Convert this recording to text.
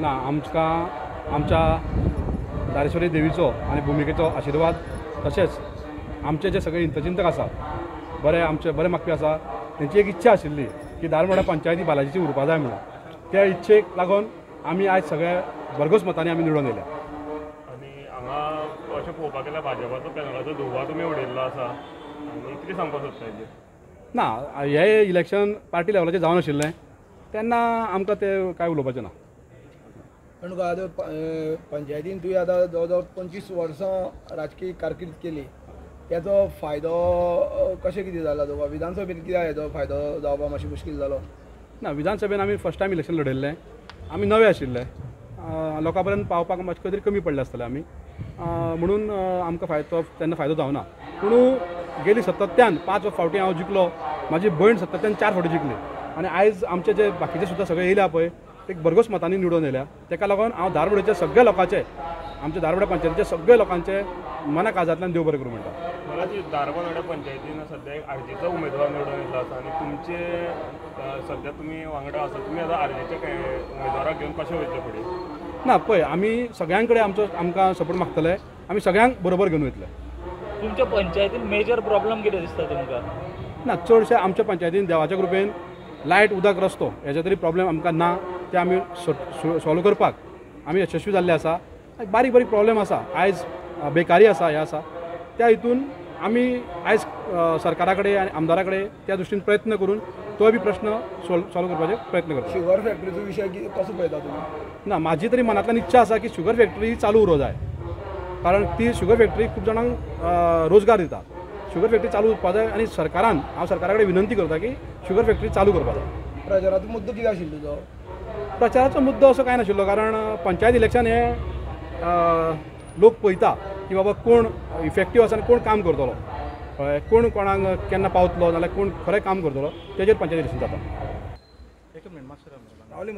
ना, आमकां आमच्या धारेश्वरी देवीचो आनी भुमिकेचो आशिर्वाद, तशेंच आमचे जे सगळे हितचिंतक आसा, बरे आमचे बरे मागपी आसा, तेंची एक इच्छा आशिल्ली की धारबांदोड्या पंचायती बालाजीची उरपा जाय म्हणून. त्या इच्छेक लागून आमी आयज सगळे भरघोस मतांनी आमी निवडून येयल्या. आनी हांगा अशें पळोवपाक गेल्यार भाजपाचो पॅनलाचो धुवा तुमी उडयल्लो आसा, आनी कितें सांगपाक सोदता हेजेर? ना, हें इलेक्शन पार्टी लेवलाचेर जावनाशिल्लें तेन्ना आमकां तें कांय उलोवपाचें ना. पण आतां पंचायतीन तुवें आतां जवळ जवळ 25 वर्सां राजकीय कारकीर्द केली, तेचो फायदो कशें कितें जाला तुका? विधानसभेन कित्याक हेचो फायदो जावपाक मातशें मुश्कील जालो? ना, विधानसभेन आमी फर्स्ट टायम इलेक्शन लढयल्लें, आमी नवे आशिल्ले, लोकां पर्यंत पावपाक मातशें खंय तरी कमी पडले आसतले आमी, म्हणून आमकां फायदो तेन्ना फायदो जावना. पूण गेली सातत्यान 5 फावटी हांव जिखलो, म्हाजी भयण सातत्यान 4 फावटी जिखली आनी आयज आमचे जे बाकीचे सुद्दां सगळे येयल्या पळय एक भरघोस मतांनी निवडून येयल्या. तेका लागून हांव धारबांदोडेच्या सगळ्या लोकांचे, आमच्या धारबांदोड्या पंचायतीच्या सगळ्या लोकांचे मना काळजांतल्यान देव बरें करूं म्हणटा. मला जी धारबांदोड्या पंचायतीन सद्या एक आरजीचो उमेदवार निवडून येयल्लो आसा आनी तुमचे सद्या तुमी वांगडा आसा, तुमी आतां आरजीच्या उमेदवाराक घेवन कशें वयतले फुडें? ना पळय, आमी सगळ्यां कडेन आमचो आमकां सपोर्ट मागतले, आमी सगळ्यांक बरोबर घेवन वयतले. तुमच्या पंचायतीन मेजर प्रॉब्लम कितें दिसता तुमकां? ना, चडशे आमच्या पंचायतीन देवाच्या कृपेन लायट, उदक, रस्तो हेजे तरी प्रॉब्लम आमकां ना, ते आमी सॉल्व करपाक आमी यशस्वी जाल्ले आसा. बारीक बारीक प्रॉब्लम आसा, आयज बेकारी आसा, हें आसा, त्या हितून आमी आयज सरकारा कडेन आनी आमदारा कडेन त्या दृश्टीन प्रयत्न करून तो बी प्रश्न सॉल्व करपाचे प्रयत्न करता. शुगर फॅक्टरीचो विशय कसो पळयता तुमी? ना, म्हाजी तरी मनांतल्यान इच्छा आसा की शुगर फॅक्टरी चालू उरूंक जाय, कारण ती शुगर फॅक्टरी खूब जाणांक रोजगार दिता. शुगर फॅक्टरी चालू उरपा जाय आनी सरकारान, हांव सरकारा कडेन विनंती करता की शुगर फॅक्टरी चालू करपा जाय. प्रचाराचो मुद्दो कितें आशिल्लो तुजो? प्रचाराचो मुद्दो असो कांय नाशिल्लो, कारण पंचायत इलेक्शन हें लोक पळयता की बाबा कोण इफेक्टीव आसा आनी कोण काम करतलो, कळ्ळें, कोण कोणाक केन्ना पावतलो, नाल्यार कोण खरें काम करतलो, तेजेर पंचायत इलेक्शन जाता. एक मिनट मातशें.